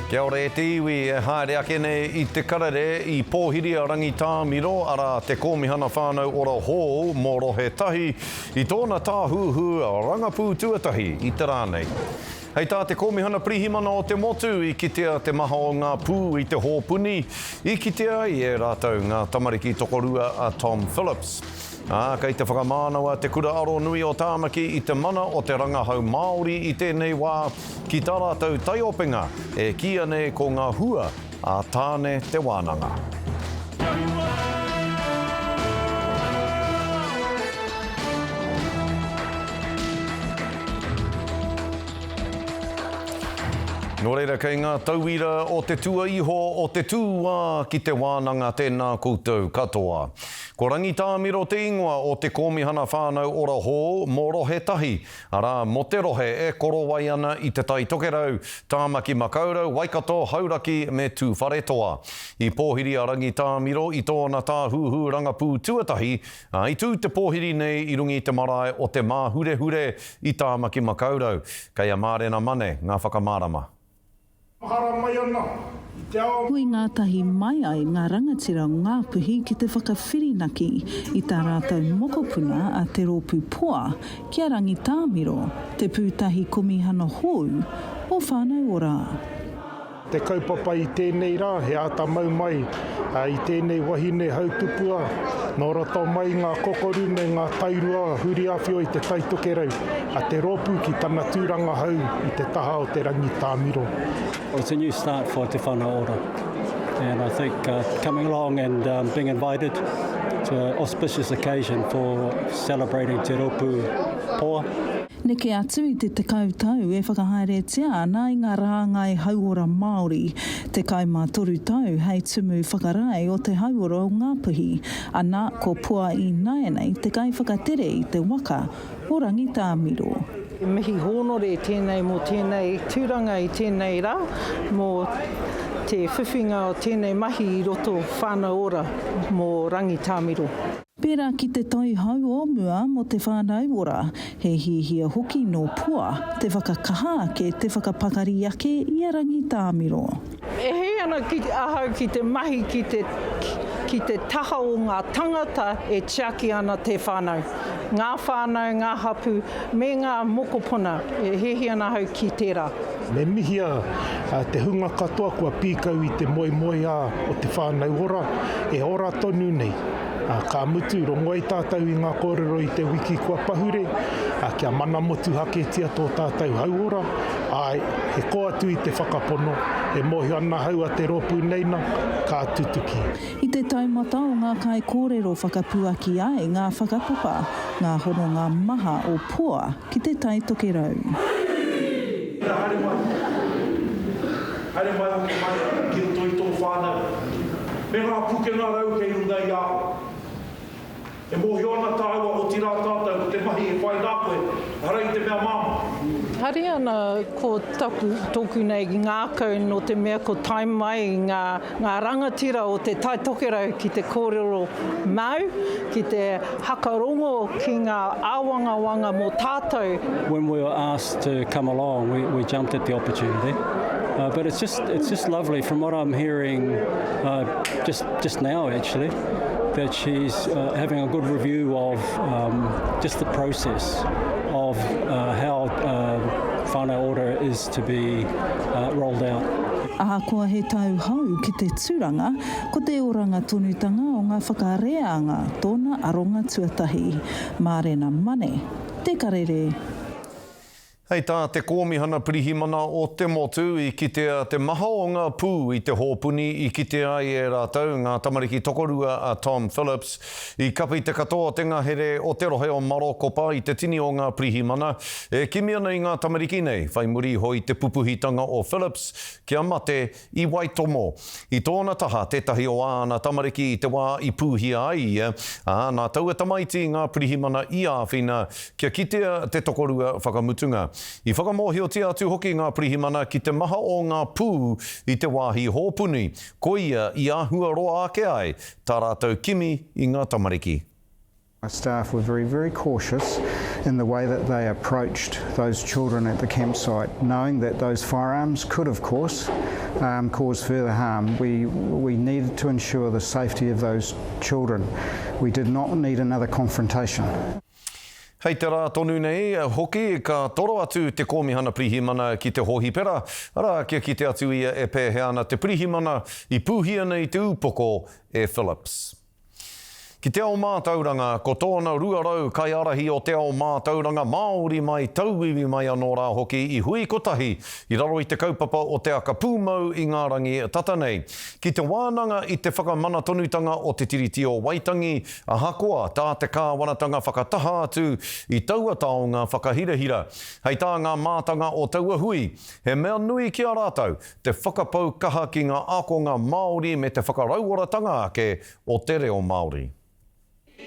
Kia ora e te iwi e haere ake nei i te karere i pōhiri a Rangitāmiro, arā, te Kōmihana Whānau Ora hou mō Rohe Tahi, i tōna tāhuhu rangapū tuatahi i te rā nei. Hei tā te Kōmihana Pirihimana o te Motu i kitea te maha o ngā pū i te hōpuni, i kitea ai e rātou ngā tamariki tokorua a Tom Phillips. Ā, kei te whakamānawa Te Kura Aronui o Tāmaki i te mana o te rangahau Māori i tēnei wā ki tā rātou taiopenga e kīia nei ko ngā hua a Tāne te Wānanga. Nō reira, kei ngā tauira o te tua iho o te tūwā ki te wānanga tēnā koutou katoa. Ko Rangitāmiro te ingoa o te Kōmihana Whānau Ora hou mō Rohe Tahi, arā, mō te rohe e korowai ana i Te Tai Tokerau, Tāmaki Makaurau, Waikato, Hauraki me Tūwharetoa. I pōhiri a Rangitāmiro i tōna tāhuhu rangapū tuatahi, ā, i tū te pōhiri nei i runga i te marae o Te Māhurehure i Tāmaki Makaurau. Kei a Mārena Mane ngā whakamārama. Haramai ana i te ao. Hui ngātahi mai ai ngā rangatira o Ngāpuhi ki te whakawhirinaki i tā rātou mokopuna a Te Rōpū Poa ki a Rangitāmiro, te pūtahi komihana hou o Whānau Ora. Te kaupapa i tēnei rā, he āta mau mai i tēnei wahine hautupua nō roto mai i ngā kokoru me ngā tairua huriawhio i Te Tai Tokerau a te rōpū ki tana tūranga hou i te taha o Te Rangitāmiro. It's a new start for Te Whānau Ora and I think coming along and being invited to an auspicious occasion for celebrating Te Rōpū Poa. Neke atu i te 10 tau e whakahaeretia ana i ngā rāngai hauora Māori, 13 tau hei tumu whakarae o te hauora o Ngāpuhi, ana ko Poa ināianei te kaiwhakatere i te waka o Rangitāmiro. He mihi hōnore tēnei mō tēnei tūranga i tēnei rā, mō te whiwhinga o tēnei mahi i roto Whānau Ora mō Rangitāmiro. Pērā ki te toihau o mua mō te whānau ora, he hiahia hoki nō Poa te whakakaha ake, te whakapakari ake i a Rangitāmiro. E hei ana ki ahau ki te mahi ki te ki te taha o ngā tangata e tiaki ana te whānau, ngā whānau, ngā hapū, me ngā mokopuna, e hiahia ana ahau ki tērā. Me mihia te hunga katoa kua pīkau i te moemoeā o te whānau ora, e ora tonu nei. Ā, ka mutu, rongo ai tātou i ngā kōrero i te wiki kua pahure, ā, kia mana motuhaketia tō tātou hauora, āe, he kō atu i te whakapono, e mōhio ana ahau a te rōpū nei na, ka tutuki. I te taumata o ngā kaikōrero whakapuaki ai ngā whakapapa, ngā hononga maha o Poa ki Te Tai Tokerau. Haere mai. Haere mai hoki mai ki roto i tō whānau. Me ngā pukenga rau kei runga i a koe. E mōhio ana tāua, otirā tātou, ko te mahi e whai nā koe, ehara i te mea māmā. Hari ana ko taku, tōku nei ngākau nō te mea ko tae mai ngā, ngā rangatira o Te Tai Tokerau ki te kōrero māu, ki te hakarongo ki ngā āwangawanga mō tātou. When we were asked to come along, we, we jumped at the opportunity. Uh, but it's just, it's just lovely from what I'm hearing uh, just, just now actually, that she's uh, having a good review of um, just the process of uh, how uh, whānau ora is to be uh, rolled out. Ahakoa he tau hou ki te tūranga, ko te oranga tonutanga o ngā whakareanga tōna aronga tuatahi. Mārena Mane, Te Karere. Hei tā te Kōmihana Pirihimana o te Motu, i kitea te maha o ngā pū i te hōpuni i kitea ai e rātou ngā tamariki tokorua a Tom Phillips. I kapi te katoa o te ngahere o te rohe o Marokopa i te tini o ngā pirihimana e kimi ana i ngā tamariki nei whai muri iho i te pupuhitanga o Phillips kia mate i Waitomo. I tōna taha tētahi o āna tamariki i te wā i pūhia ai ia, ā, nā taua tamaiti ngā pirihimana i āwhina kia kitea te tokorua whakamutunga. I whakamōhiotia atu hoki ngā pirihimana ki te maha o ngā pū i te wāhi hōpuni, koia i āhua roa ake ai tā rātou kimi i ngā tamariki. My staff were very, very cautious in the way that they approached those children at the campsite, knowing that those firearms could, of course,. um, cause further harm. We, we needed to ensure the safety of those children. We did not need another confrontation. Hei te rā tonu nei hoki ka toro atu te Kōmihana Pirihimana ki te hōhipera, arā, kia kite atu ia e pēhea ana te pirihimana i pūhia nei te upoko e Phillips. Ki te ao mātauranga, ko tōna 200 kaiārahi o te ao mātauranga Māori mai, tauiwi mai anō rā hoki i hui kotahi i raro i te kaupapa o Te Aka Pūmau i ngā rangi tata nei. Ki te wānanga i te whakamana tonutanga o Te Tiriti o Waitangi, ahakoa tā te kāwanatanga whakataha atu i taua taonga whakahirahira. Hei tā ngā mātanga o taua hui, he mea nui ki a rātou te whakapau kaha ki ngā ākonga Māori me te whakarauoratanga ake o te reo Māori.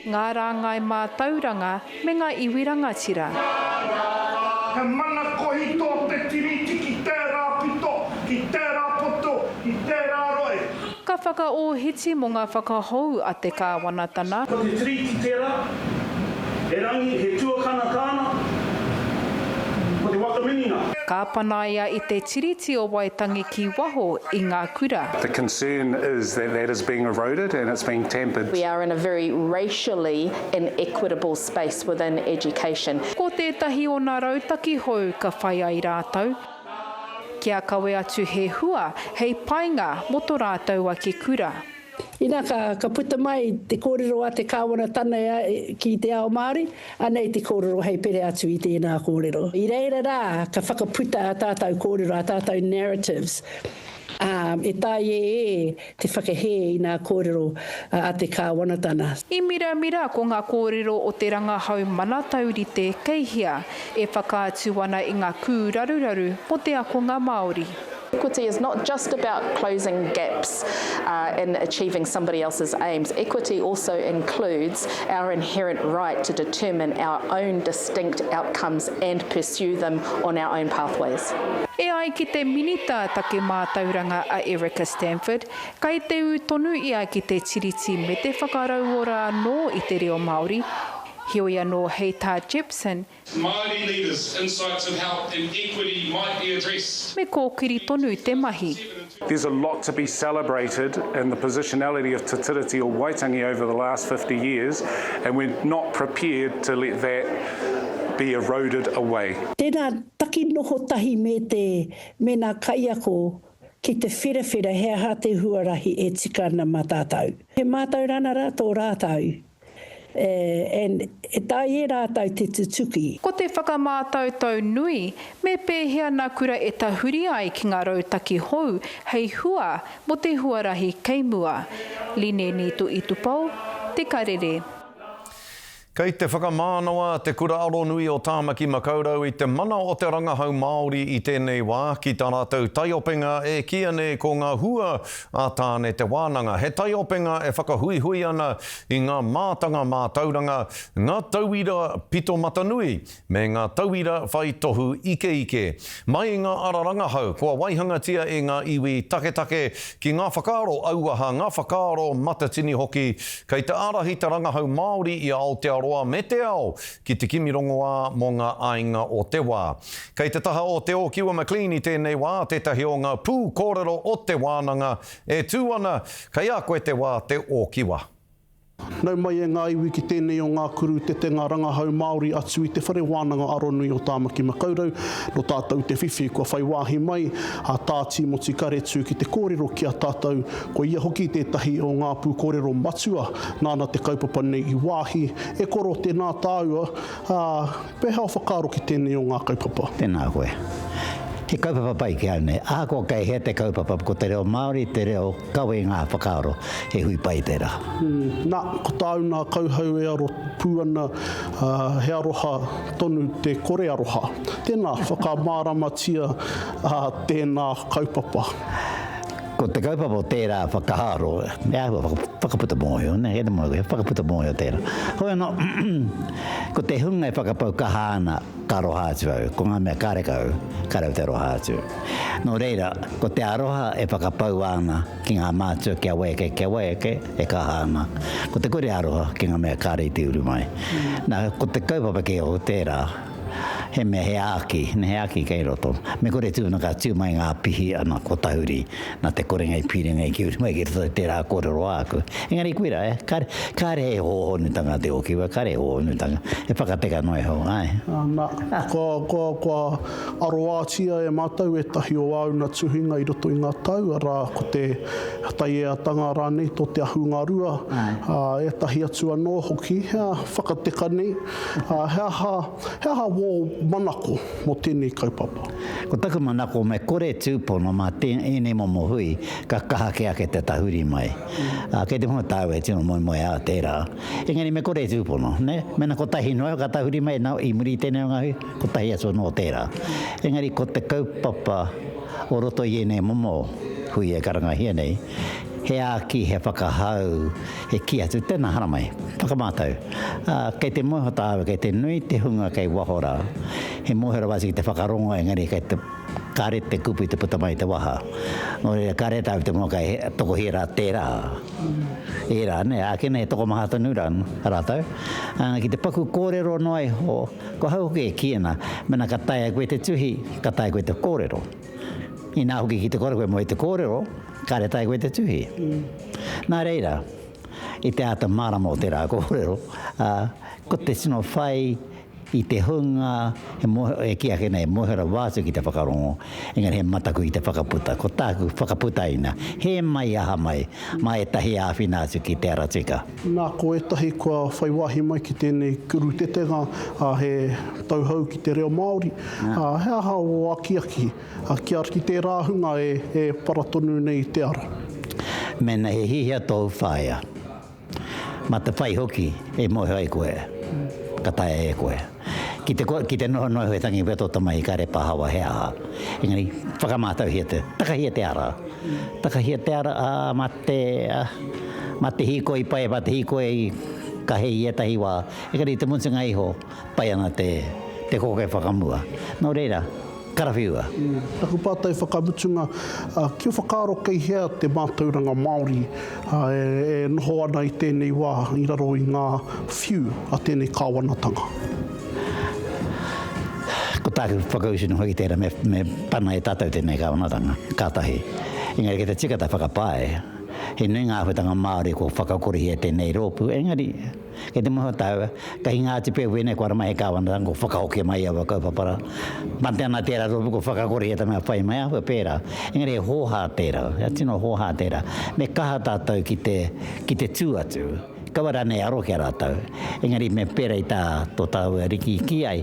Ngā rāngai mātauranga me ngā iwi rangatira. He mana kohi tō te Tiriti ki tērā pito, ki tērā poto, ki tērā rohe. Ka whakaōhiti mō ngā whakahou a te kāwanatana. Ko te Tiriti tērā, erangi he tuakana tāna, ko te wakaminenga. Ka panaia i te Tiriti o Waitangi ki waho i ngā kura. The concern is that that is being eroded and it's being tampered. We are in a very racially inequitable space within education. Ko tētahi o nā rautaki hou ka whai ai rātou, kia kawe atu he hua hei painga mō to rātou ake kura. Inā ka puta mai te kōrero a te kāwanatana ki te ao Māori, anei te kōrero hei pere atu i tēnā kōrero. I reira rā ka whakaputa ā tātou kōrero, ā tātou narratives, ā, e taea e te whakahē i ngā kōrero a te kāwanatana. I miramira ko ngā kōrero o te rangahau mana taurite kei hea e whakaatu ana i ngā kūraruraru mō te akonga Māori. Equity is not just about closing gaps in achieving somebody else's aims. Equity also includes our inherent right to determine our own distinct outcomes and pursue them on our own pathways. E ai ki te Minita Take Mātauranga a Erica Stanford, kei te ū tonu ia ki te Tiriti me te whakarauora anō i te reo Māori. Heoi anō hei tā Jepson, Māori leaders, insights of how inequity might be addressed. Me kōkiri tonu te mahi. There's a lot to be celebrated in the positionality of Te Tiriti o Waitangi over the last 50 years and we're not prepared to let that be eroded away. Tēnā taki noho tahi me te, me ngā kaiako ki te wherawhera he aha te huarahi e tika ana mā tātou. He mātaurana rā tō rātou. And e taea e rātou te tutuki. Ko te whakamātautau nui, me pēhea nā kura e tahuri ai ki ngā rautaki hou hei hua mō te huarahi kei mua. Line Nito Itupou, Te Karere. Kei te whakamānawa Te Kura Aronui o Tāmaki Makaurau i te mana o te rangahau Māori i tēnei wā ki tā rātou taiopenga e kīia nei ko ngā hua a Tāne Te Wānanga. He taiopenga e whakahuihui ana i ngā mātanga mātauranga, ngā tauira pito mata nui, me ngā tauira whai tohu ikeike. Mai i ngā ara rangahau kua waihangatia e ngā iwi taketake ki ngā whakaaro auaha, ngā whakaaro matatini hoki, kei te ārahi te rangahau Māori i a Aotearoa me te ao ki te kimi rongoā mō ngā āinga o te wā. Kei te taha o Te Ōkiwa McLean i tēnei wā tētahi o ngā pū kōrero o te wānanga e tū ana, kei a koe te wā Te Ōkiwa. Nau mai e ngā iwi ki tēnei o ngā kuru tetenga rangahau Māori atu i Te Whare Wānanga Aronui o Tāmaki Makaurau. Nō tātou te whiwhi kua whai wāhi mai a Tā Tīmoti Karetū ki te kōrero ki a tātou, ko ia hoki tētahi o ngā pūkōrero matua nāna te kaupapa nei i wāhi. E koro, tēnā tāua, ā, pēhea o whakaaro ki tēnei o ngā kaupapa? Tēnā koe. He kaupapa pai ki au nei. Ahakoa kei hea te kaupapa, ko te reo Māori te reo Kawe i ngā whakaaro, he hui pai tērā. Nā, ko tāu nā kauhau e aro pū ana, he aroha tonu te kore aroha. Tēnā, whakamāramatia tēnā kaupapa. Ko te kaupapa o tērā whakaaro, he āhua whakaputa mōhio, nē, kei te mōhio, he whakaputa mōhio tērā. Hoi anō, ko te hunga e whakapau kaha ana, ka aroha atu au, ko ngā mea karekau, karekau te aroha atu. Nō reira, ko te aroha e whakapaua ana ki ngā mātua kia waieke, kia waieke, e kaha ana. Ko te kore aroha ki ngā mea kāre i te uru mai. Nā, ko te kaupapa kē o tērā, He mea, he āki, he āki kei roto. Me kore tū, na ka tū mai ngā pihi ana ko tahuri, na te korenga i pīrangi ki uru mai ki roto i tērā kōrero āku. Engari koirā, eh, kāre, kāre he hōhonutanga te Ōkiwa, kāre he hōhonutanga, he whakateka noa iho, āe. Nā, kua, kua, kua aroātia e mātou ētahi o āuna tuhinga i roto i ngā tau, arā, ko te taieatanga rānei tō te ahungarua, ā, ētahi atu anō hoki, he whakateka nei, ā, he aha, He aha wō manako mō tēnei kaupapa? Ko taku manako me kore tūpono mā ēnei momo hui ka kaha kē ake te tahuri mai. Ā, kei te moe tāua e tino moemoeā tērā. Engari me kore tūpono, nē? Mēnā kotahi noa ka tahuri mai, nā, i muri i tēnei o ngā hui, kotahi atu anō tērā. Engari ko te kaupapa o roto i ēnei momo hui e karangahia nei, he āki, he whakahau, he kī atu, tēnā haramai, whakamātau. Ā, kei te mōhio tāua, kei te nui te hunga kei waho rā, he mōhio rawa atu ki te whakarongo engari kei te, kāre te kupu i te puta mai i te waha. Nō reira, kāre tāua te mōhio kei tokohia rā tērā, ērā, nē, ākene he tokomaha tonu rā rātou. Ā, ki te paku kōrero noa iho, ko ahau hoki e kī ana, mēnā ka taea koe te tuhi, ka taea koe te kōrero. Inā hoki ki te kore koe moe te kōrero, kāre taea koe te tuhi. Nā reira, i te āta mārama o tērā kōrero, ā, ko te tino whai i te hunga he mōhio, e kī ake nei, mōhio rawa atu ki te whakarongo, engari he mataku ki te whakaputa. Ko tāku whakaputaina, hē mai aha mai, mā ētahi āwhina atu ki te ara tika. Nā, ko ētahi kua whai wāhi mai ki tēnei kurutetenga, ā, he tauhou ki te reo Māori, ā, he aha ō akiaki ki a, ki tērā hunga e, e para tonu nei i te ara? Mēnā he hihia tōu whaea, mā te whai hoki e mōhio ai koe, ka taea e koe. Ki te, ki te noho noa iho e tangi koe tō tamahi kāre pahawa he aha. Engari, whakamātauhia te, takahia te ara. Takahia te ara, ā, mā te, ā, mā te hīkoi pai, mā te hīkoi ka hei i ētahi wā. Engari, i te mutunga iho, pai ana te, te koke whakamua. Nō reira, karawhiua. Taku pātai whakamutunga, ki ō whakaaro kei hea te mātauranga Māori e noho ana i tēnei wā i raro i ngā whiu a tēnei kāwanatanga? Ko tāku whakautu noa ki tērā, me, me pana e tātou tēnei kāwanatanga, ka tahi. Engari kei te tika ta whakapae, he nui ngā āhuatanga Māori kua whakakorehia tēnei rōpū, engari, Kei te moho tāua, ka hinga atu pea wēnei kua rama he kāwanatanga kua whakahokia mai aua kaupapa rā. Mate ana tērā rōpū kua whakakorehia ta mea whai mai āhua pērā. Engari he hōhā tērā, he tino hōhā tērā. Me kaha tātou ki te, ki te tū atu. Kaua rānei aro ki a rātou. Engari me pērā i tā tō tāua ariki i kī ai,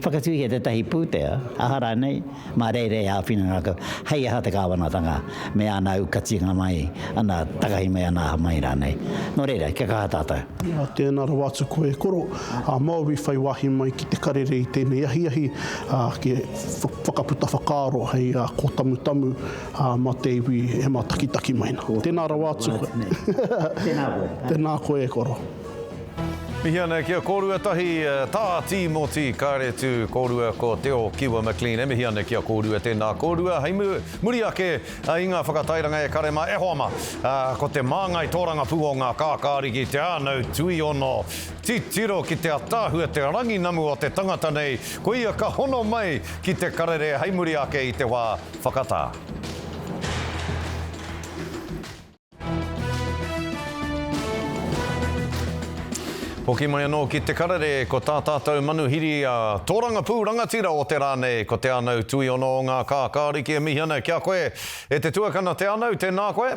whakatūhia tētahi pūtea, aha rānei, Mā reira e āwhina ngā hei aha te kāwanatanga me āna aukatinga mai, ana takahi mai, ana aha mai rānei. Nō reira, kia kaha tātou. Ā, tēnā rawa atu koe e koro, ā, māu i whai wāhi mai ki te karere i tēnei ahiahi, ā, ki whakaputa whakaaro hei kōtamutamu, ā, mā te iwi e mātakitaki mai nā. Tēnā rawa atu koe. Tēnā koe. Tēnā koe e koro. Mihi ana ki a kōrua tahi, Tā Tīmoti Kāretu kōrua ko Teo Kiwa McLean. E mihi ana ki a kōrua, tēnā kōrua. Hei muri ake i ngā whakatairanga e kare mā, e hoa mā, ko te māngai tōrangapū o ngā kākāriki, Te Ānau Tuiono. Titiro ki te ataahua, te ranginamu o te tangata nei, koia ka hono mai ki te karere hei muri ake i te wā whakatā. Hoki mai anō ki te karere, ko tā tātou manuhiri a tōrangapū rangatira o te rā nei, ko Te Anau Tuiono o ngā Kākāriki e mihi ana ki a koe. E te tuakana Te Anau, tēnā koe.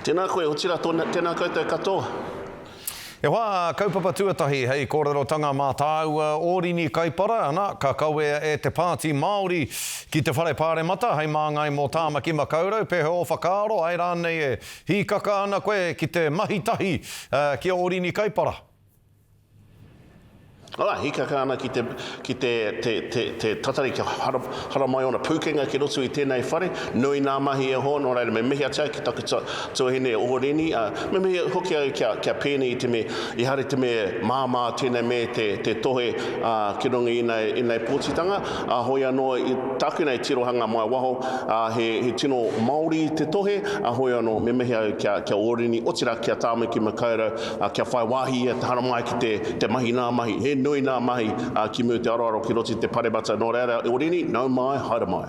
Tēnā koe, otirā tēnā koutou katoa. E hoa, kaupapa tuatahi hei kōrerotanga mā tāua Ōrini Kaipara, ana, ka kawea e te Pāti Māori ki te Whare Pāremata hei māngai mō Tāmaki Makaurau, pēhea ō whakaaro, āe rānei e hīkaka ana koe ki te mahi tahi ki a Ōrini Kaipara? Ā, hīkaka ana ki te, ki te, te, te, te tatari kia hara, haramai ōna pūkenga ki roto i tēnei whare. Nui nā mahi e hoa, nō reira me mihi atu au ki taku tuahine o Reni, ā, me mihi hoki au kia, kia pēnei i te me, ehara i te me māmā tēnei me te, te tohe, ā, ki runga i ēnei, ēnei pōtitanga. Ā, hoi anō, i tāku nei tirohanga mai waho, ā, he, he tino Māori te tohe, ā, hoi anō, me mihi au kia, kia Ōrini, otirā ki a Tāmaki Makaurau, ā, kia whai wāhi ia te haramai ki te, te mahi nā mahi. He nui. nui nā mahi ki mua i te aroaro ki roto i te paremata. Nō reira, Orini, nau mai, haere mai.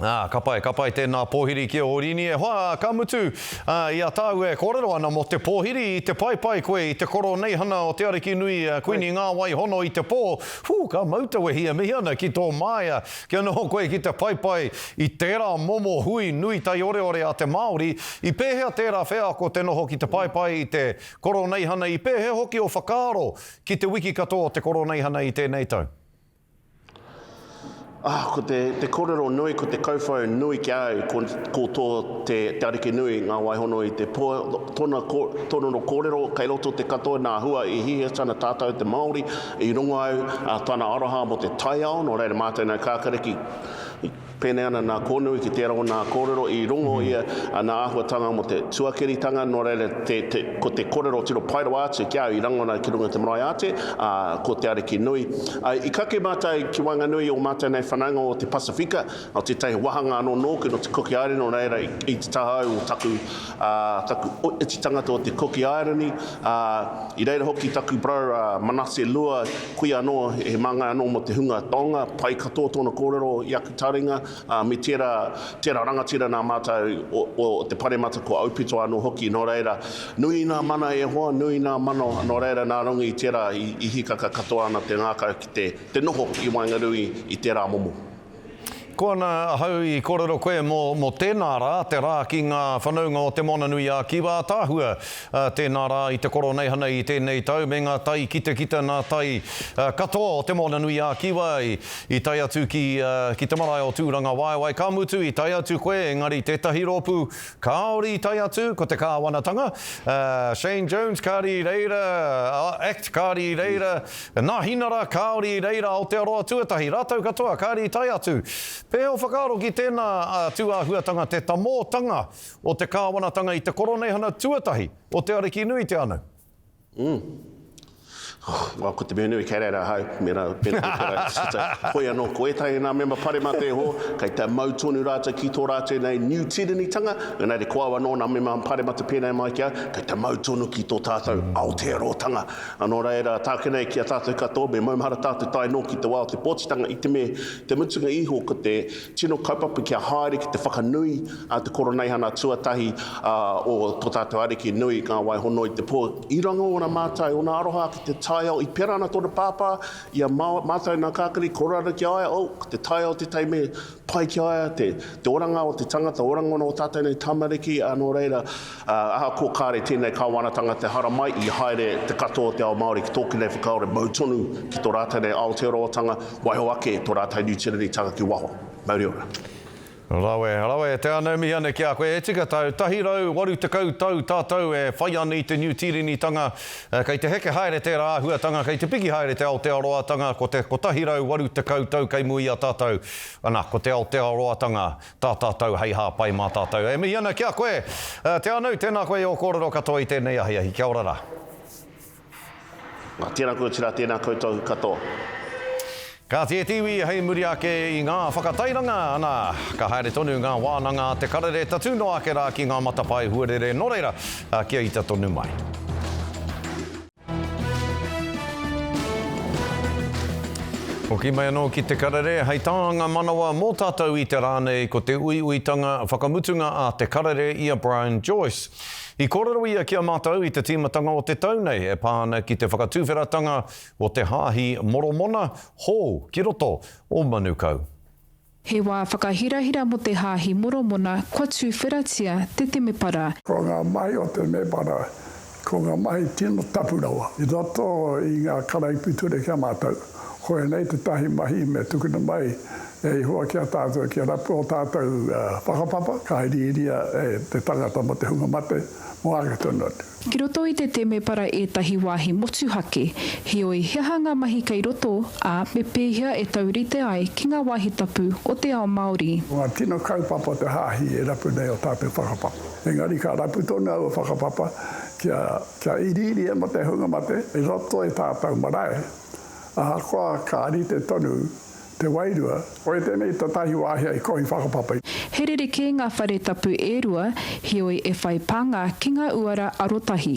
Ā, ka pai, ka pai tēnā pōhiri ki a Orini e hoa, ā, ka mutu, ā, i a tāu e kōrero ana mō te pōhiri, i te paepae koe i te koroneihana o te Ariki nui, a Kuini Ngāwai Hono i te pō, whū, ka mau te wehi e mihi ana ki tō māia, kia noho koe ki te paepae i tērā momo hui nui taioreore a te Māori, i pēhea tērā wheako te noho ki te paepae i te koroneihana, i pēhea hoki ō whakaaro ki te wiki katoa o te koroneihana i tēnei tau? Ah, ko te, te korero nui, ko te kauwhau nui ki a au, ko, ko tō te, te Ariki nui, ngā waihono i te pō, tōna, tōna kōrero, kei roto te katoa nā hua i hiahia ana tātou te Māori, i rongo au a tana aroha mō te taiao, nō reira mātou nei kākariki, Pēnei ana nā Kōnui ki tērā o nā kōrero i rongo ia nā āhuatanga mō te tuakiritanga, nō reira te, te, ko te kōrero tino pai rawa atu ki a au i rangona ki runga i te marae ātea, ā, ko Te Ariki Nui. Ā, i kake mātou ki waenganui i ō mātou nei whanaunga o te Pasifika, o tētahi wāhanga anō nōku nō te Kuki Airani, nō reira i, i te taha au o taku, ā, taku iti tangata o te Kuki Airani, ā, i reira hoki taku bro a Manase Lua, Koia anō, he māngai anō mō te hunga taonga, pai katoa tōna kōrero i aku taringa, ā, me tērā, tērā rangatira nā mātou o, o te paremata ko Aupito anō hoki, nō reira, nui nā mana e hoa, nui nā mano, nō reira nā runga i tērā i, i hīkaka katoa ana te ngākau ki te, te noho i waenganui i tērā momo. Ko ana ahau i kōrero koe mō, mō tēnā rā, te rā ki ngā whanaunga o Te Moananui-a-Kiwa, ataahua tēnā rā i te Koroneihana i tēnei tau me ngā tai kitakita nā tai katoa o Te Moananui-a-Kiwa i, i tae atu ki, ki te marae o Tūrangawaewae. Ka mutu i tae atu koe, engari tētahi rōpū kāore i tae atu, ko te kāwanatanga, Shane Jones kāre i reira, act kāre i reira, Nā Hinara, kāore i reira Aotearoa tuatahi, rātou katoa, kāre i tae atu. Pēhea o whakaaro ki tēnā tūāhuatanga, te tamōtanga o te kāwanatanga i te Koroneihana tuatahi o Te Arikinui Te Anu? Mm. Well, ko te mea nui kei reira ahau, mēnā, mēnā koe tērā i te tita. Hoi anō, ko ētahi o ngā mema paremata e hoa, kei te mau tonu rātou ki tō rātou nei Niu Tīrenitanga, engari ko au anō nā mema paremata pēnei mai ki au, kei te mau tonu ki tō tātou Aotearoatanga. Ā, nō reira, tāke nei ki a tātou katoa, me maumahara tātou tae noa ki te wā o te pōtitanga, i te me te mutunga iho ko te tino kaupapa kia haere ki te whakanui a te Koroneihana tuatahi o tō tātou Ariki nui, ngā wai hono i te pō. I rangona mātou, ōna aroha ki te taiao, i pera ana tōna pāpā i a mātou nā Kākari, koro ana ki a ia, oh, ko te taiao tētahi me pai ki a ia, te, te oranga o te tangata, oranga o tātou nei tamariki, ā, nō reira, ā, ahakoa kāre tēnei kāwanatanga te haramai, i haere te katoa o te ao Māori ki tōku nei whakaaro, mau tonu ki tō rātou nei Aotearoatanga, waiho ake tō rātou Niu Tīrenitanga ki waho. Mauri ora. Rawe, rawe, te anau mihi ana ki a koe. E tika tau, 180 tau tātou e whai ana i te Niu Tīrenitanga, kei te heke haere tērā āhuatanga, kei te piki haere te Aotearoatanga, ko te 180 tau kei mua i a tātou, ana, ko te Aotearoatanga tā tātou hei hāpai mā tātou. E mihi ana ki a koe, Te Anau, tēnā koe i ō kōrero katoa i tēnei ahiahi. Kia ora rā. Tēnā koe otirā, tēnā koutou katoa. Kāti e te iwi, hei muri ake i ngā whakatairanga, ana, ka haere tonu ngā wānanga a te karere tatū noa ake rā ki ngā matapae huarere, nō reira, kia ita tonu mai. Hoki mai anō ki te karere, hei tānga manawa mō tātou i te rā nei ko te uiuitanga whakamutunga a te karere i a Brian Joyce. I kōrero ia ki a mātou i te tīmatanga o te tau nei e pā ana ki te whakatuwheratanga o te Hāhi Moromona hou ki roto o Manukau. He wā whakahirahira mō te Hāhi Moromona kua tūwheratia te temepara. Ko ngā mahi o te temepara, ko ngā mahi tino tapu rawa. I roto i ngā karaipiture ki a mātou, koinei tētahi mahi me tukuna mai e Ihowa ki a tātou kia rapu ō tātou whakapapa, ka iriiria e te tangata mō te hunga mate mō ake tonu atu. Ki roto i te temepara ētahi wāhi motuhake, heoi he aha ngā mahi kei roto, ā, me pēhea e taurite ai ki ngā wāhi tapu o te ao Māori. Ko ngā tino kaupapa o te Hāhi e rapu nei o tātou whakapapa. Engari ka rapu tonu aua whakapapa kia, kia iriiria mō te hunga mate i roto i tātou marae, ahakoa ka rite tonu Te wairua, koe tenei tatahi wāhia i kohi whakapapa. He rerekē ngā whare tapu e rua, heoi e whai pānga ki ngā uara arotahi.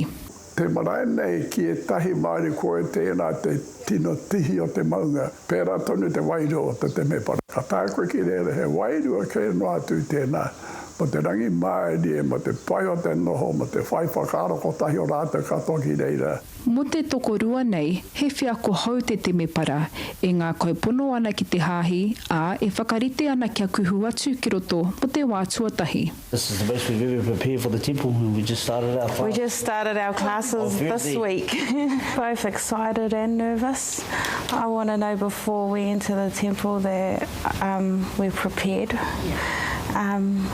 Te marae nei ki ētahi Māori koe tērā te tino tihi o te maunga, pērā tonu te wairua o te temepara. Ka taea koe ki reira he wairua kē noa atu i tēnā, mō te rangimārie, mō te pai o te noho, mō te whai whakaaro kotahi o rātou katoa ki reira. Mō te tokorua nei, he wheako hou te temepara, e ngākau pono ana ki te hāhi, ā, e whakarite ana kia kuhu atu ki roto mō te wā tuatahi. This is the best we've ever prepared for the temple and we just started our class. We just started our classes this week. Both excited and nervous. I want to know before we enter the temple that um, we're prepared. Um,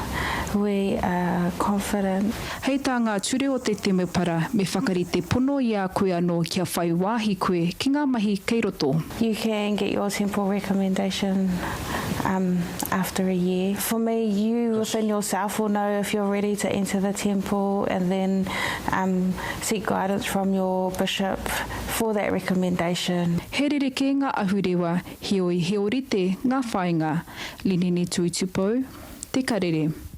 we are confident. Hei tā ngā ture o te temepara, me whakarite pono i a koe anō kia whai wāhi koe ki ngā mahi kei roto. You can get your temple recommendation um, after a year. For me, you within yourself will know if you're ready to enter the temple and then um, seek guidance from your bishop for that recommendation. He rerekē ngā ahurewa, heoi he ōrite ngā whāinga. Linene Tuitupou, Te Karere.